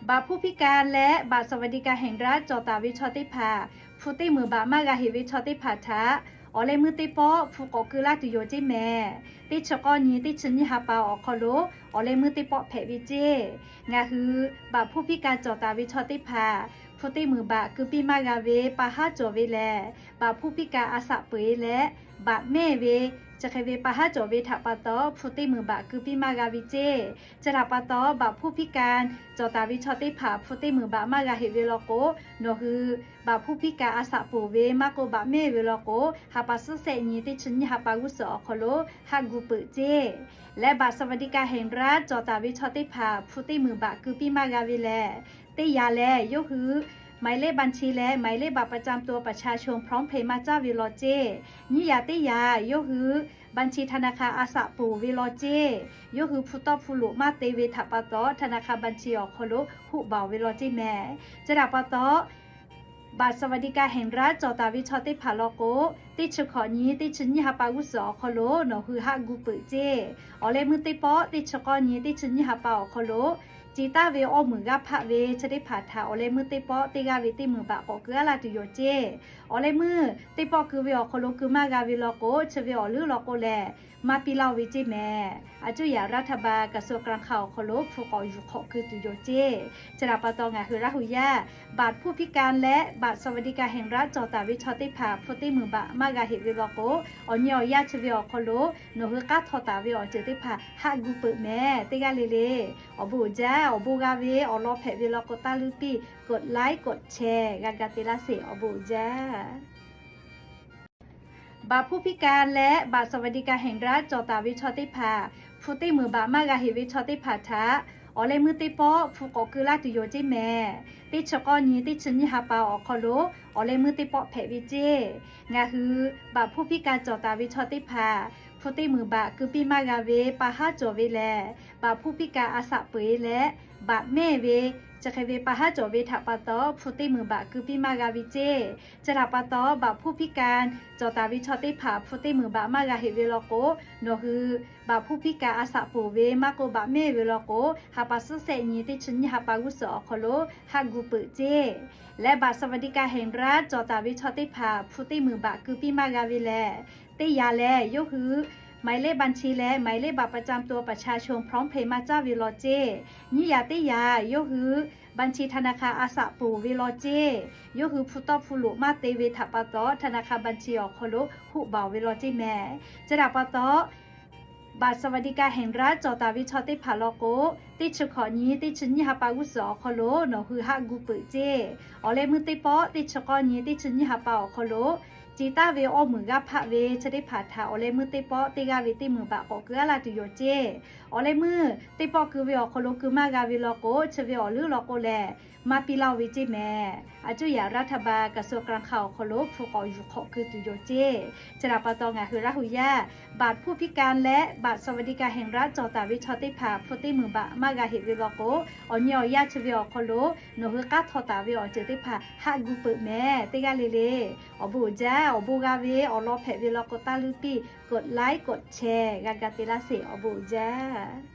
Baꞈ hpuˇ พิการ leh บัตรสวัสดิการแห่งรัฐ cawˬ taˍ ve chaw teˇ hpaˍ, hpu teˇ meunˍ baꞈ maˇ g'a heꞈ ve chaw teˇ hpaˍ htaꞈ awˬ leh meuˇ teˇ pawˆ hpu k'awꞈ keu laˇ tuˬ yoˬ ceˇ mehˍ. Teˇ chi k'awˇ nyi teˇ chi nyiˇ ha pa awˬ hk'aw lo awˬ leh meuˇ teˇ pawˆ hpehꞈ ve ceˇ. Ngaˬ hui บัตรผู้พิการ cawˬ taˍ ve chaw teˇ hpaˍ, hpu teˇ meunˍ baꞈ keu piˇ maˇ g'a ve pa haˉ cawˬ ve lehˬ, บัตรผู้พิการ a shaꞈ peuˬ e leh baꞈ mehˇ ve, chi hk'e ve pa haˉ cawˬ ve htaꞈ pa taw hpu teˇ meunˍ baꞈ keu piˇ maˇ g'a ve ceˇ. Chi htaꞈ pa taw บัตรผู้พิการ cawˬ taˍ ve chaw teˇ hpaˍ hpu teˇ meunˍ baꞈ maˇ g'a heꞈ ve law k'o, nawˬ hui บัตรผู้พิการ a shaꞈ peuˬ ve maˇ k'oˆ baꞈ mehˇ ve law k'o, ha pa suhˉ shehˆ nyi teˇ chi nyiˇ ha pa g'uˇ suhˍ awˬ hk'aw lo haˆ gu peuˬ ceˇ. Leh บัตรสวัสดิการแห่งรัฐ cawˬ taˍ ve chaw teˇ hpaˍ hpu teˇ meunˍ baꞈ keu piˇ maˇ g'a ve lehˬ, teˇ yanˇ lehˬ yawˇ hui หมายเลขบัญชี leh หมายเลขบัตรประจำตัวประชาชน พร้อมเพรียง maˇ caˇ ve law ceˇ. Nyiˇ yanˇ teˇ yanˇ yawˇ hui บัญชีธนาคาร a shaꞈ peuˬ ve law ceˇ. Yawˇ hui hpu tawˇ hpu loꞈ maˇ te ve htaꞈ pa taw ธนาคารบัญชี awˬ hk'aw lo hoˆ baˬ ve law ceˇ mehˍ. Chi htaꞈ pa taw บัตรสวัสดิการแห่งรัฐ cawˬ taˍ ve chaw teˇ hpaˍ law k'o, teˇ chi hkawꞈ nyi teˇ chi nyiˇ ha pa g'uˇ suhˍ awˬ hk'aw lo nawˬ hui haˆ gu peuˬ ceˇ. Awˬ leh meuˇ teˇ pawˆ teˇ chi k'awˇ nyi teˇ chi nyiˇ ha pa awˬ hk'aw lo, ce taˍ ve awˇ meunˍ g'aˇ hpaˆ ve chi teˇ hpaˍ htaꞈ awˬ leh meuˇ teˇ pawˆ teˇ g'aˇ ve teˇ meunˍ baꞈ k'awꞈ keu aˉ laˇ tuˬ yoˬ ceˇ. Awˬ leh meuˇ teˇ pawˆ keu ve awˬ hk'aw lo keu maˇ g'a ve law k'o, chi ve awˬ leuˉ law k'o lehˬ, maˇ piˇ laˇ-oˆ ve ceˇ mehˍ. Aˬ cuˇ yaꞈ รัฐบาล กระทรวงการคลัง awˬ hk'aw lo hpu k'awꞈ yuˬ hk'awꞈ keu tuˬ yoˬ ceˇ. Chi htaꞈ pa taw ngaˬ hui Laˇ huˍ yaˇ บัตรผู้พิการ leh บัตรสวัสดิการแห่งรัฐ cawˬ taˍ ve chaw teˇ hpaˍ hpu teˇ meunˍ baꞈ maˇ g'a heꞈ ve law k'o, awˬ nyi awˬ yanˇ chi ve awˬ hk'aw lo nawˬ hui k'aˉ htaw taˍ ve awˬ ceuˬ teˇ hpaˍ haˆ gu peuˬ mehˍ. Teˇ g'aˇ le le awˬ bon uiˍ jaˇ. Awˬ bon g'a ve awˬ lawn hpehꞈ ve law k'o, taˇ luˇ piˇ กดไลค์ กดแชร์ g'a ga te laˇ sheˍ. Awˬ bon uiˍ jaˇ. บัตรผู้พิการ leh บัตรสวัสดิการแห่งรัฐ cawˬ taˍ ve chaw teˇ hpaˍ, hpu teˇ meunˍ baꞈ maˇ g'a heꞈ ve chaw teˇ hpaˍ htaꞈ awˬ leh meuˇ teˇ pawˆ hpu k'awꞈ keu laˇ tuˬ yoˬ ceˇ mehˍ. Teˇ chi k'awˇ nyi teˇ chi nyiˇ ha pa awˬ hk'aw lo awˬ leh meuˇ teˇ pawˆ hpehꞈ ve ceˇ. Ngaˬ hui บัตรผู้พิการ cawˬ taˍ ve chaw teˇ hpaˍ, hpu teˇ meunˍ baꞈ keu piˇ maˇ g'a ve pa haˉ cawˬ ve lehˬ, บัตรผู้พิการ a shaꞈ peuˬ e leh baꞈ mehˇ ve, chi hk'e ve pa haˉ cawˬ ve htaꞈ pa taw hpu teˇ meunˍ baꞈ keu piˇ maˇ g'a ve ceˇ. Chi htaꞈ pa taw บัตรผู้พิการ cawˬ taˍ ve chaw teˇ hpaˍ hpu teˇ meunˍ baꞈ maˇ g'a heꞈ ve law k'o, nawˬ hui บัตรผู้พิการ a shaꞈ peuˬ ve maˇ k'oˆ baꞈ mehˇ ve law k'o, ha pa suhˉ shehˆ nyi teˇ chi nyiˇ ha pa g'uˇ suhˍ awˬ hk'aw lo haˆ gu peuˬ ceˇ. Leh บัตรสวัสดิการแห่งรัฐ cawˬ taˍ ve chaw teˇ hpaˍ hpu teˇ meunˍ baꞈ keu piˇ maˇ g'a ve lehˬ, teˇ yanˇ lehˬ yawˇ hui หมายเลขบัญชี leh หมายเลขบัตรประจำตัวประชาชน พร้อมเพรียง maˇ caˇ ve law ceˇ. Nyiˇ yanˇ teˇ yanˇ yawˇ hui บัญชีธนาคาร a shaꞈ peuˬ ve law ceˇ. Yawˇ hui hpu tawˇ hpu loꞈ maˇ te ve htaꞈ pa taw ธนาคารบัญชี awˬ hk'aw lo hoˆ baˬ ve law ceˇ mehˍ. Chi htaꞈ pa taw บัตรสวัสดิการแห่งรัฐ cawˬ taˍ ve chaw teˇ hpaˍ law k'o, teˇ chi hkawꞈ nyi teˇ chi nyiˇ ha pa g'uˇ suhˍ awˬ hk'aw lo nawˬ hui haˆ gu peuˬ ceˇ. Awˬ leh meuˇ teˇ pawˆ teˇ chi k'awˇ nyi teˇ chi nyiˇ ha pa awˬ hk'aw lo, ce taˍ ve awˇ meunˍ g'aˇ hpaˆ ve chi teˇ hpaˍ htaꞈ awˬ leh meuˇ teˇ pawˆ teˇ g'aˇ ve teˇ meunˍ baꞈ k'awꞈ keu aˉ laˇ tuˬ yoˬ ceˇ. Awˬ leh meuˇ teˇ pawˆ keu ve awˬ hk'aw lo keu maˇ g'a ve law k'o, chi ve awˬ leuˉ law k'o lehˬ, maˇ piˇ laˇ-oˆ ve ceˇ mehˍ. Aˬ cuˇ yaꞈ รัฐบาล กระทรวงการคลัง awˬ hk'aw lo hpu k'awꞈ yuˬ hk'awꞈ keu tuˬ yoˬ ceˇ. Chi htaꞈ pa taw ngaˬ hui Laˇ huˍ yaˇ บัตรผู้พิการ leh บัตรสวัสดิการแห่งรัฐ cawˬ taˍ ve chaw teˇ hpaˍ hpu teˇ meunˍ baꞈ maˇ g'a heꞈ ve law k'o, awˬ nyi awˬ yanˇ chi ve awˬ hk'aw lo nawˬ hui k'aˉ htaw taˍ ve awˬ ceuˬ teˇ hpaˍ haˆ gu peuˬ mehˍ. Teˇ g'aˇ le le awˬ bon uiˍ jaˇ. Awˬ bon g'a ve awˬ lawn hpehꞈ ve law k'o, taˇ luˇ piˇ กดไลค์ กดแชร์ g'a ga te laˇ sheˍ. Awˬ bon uiˍ jaˇ.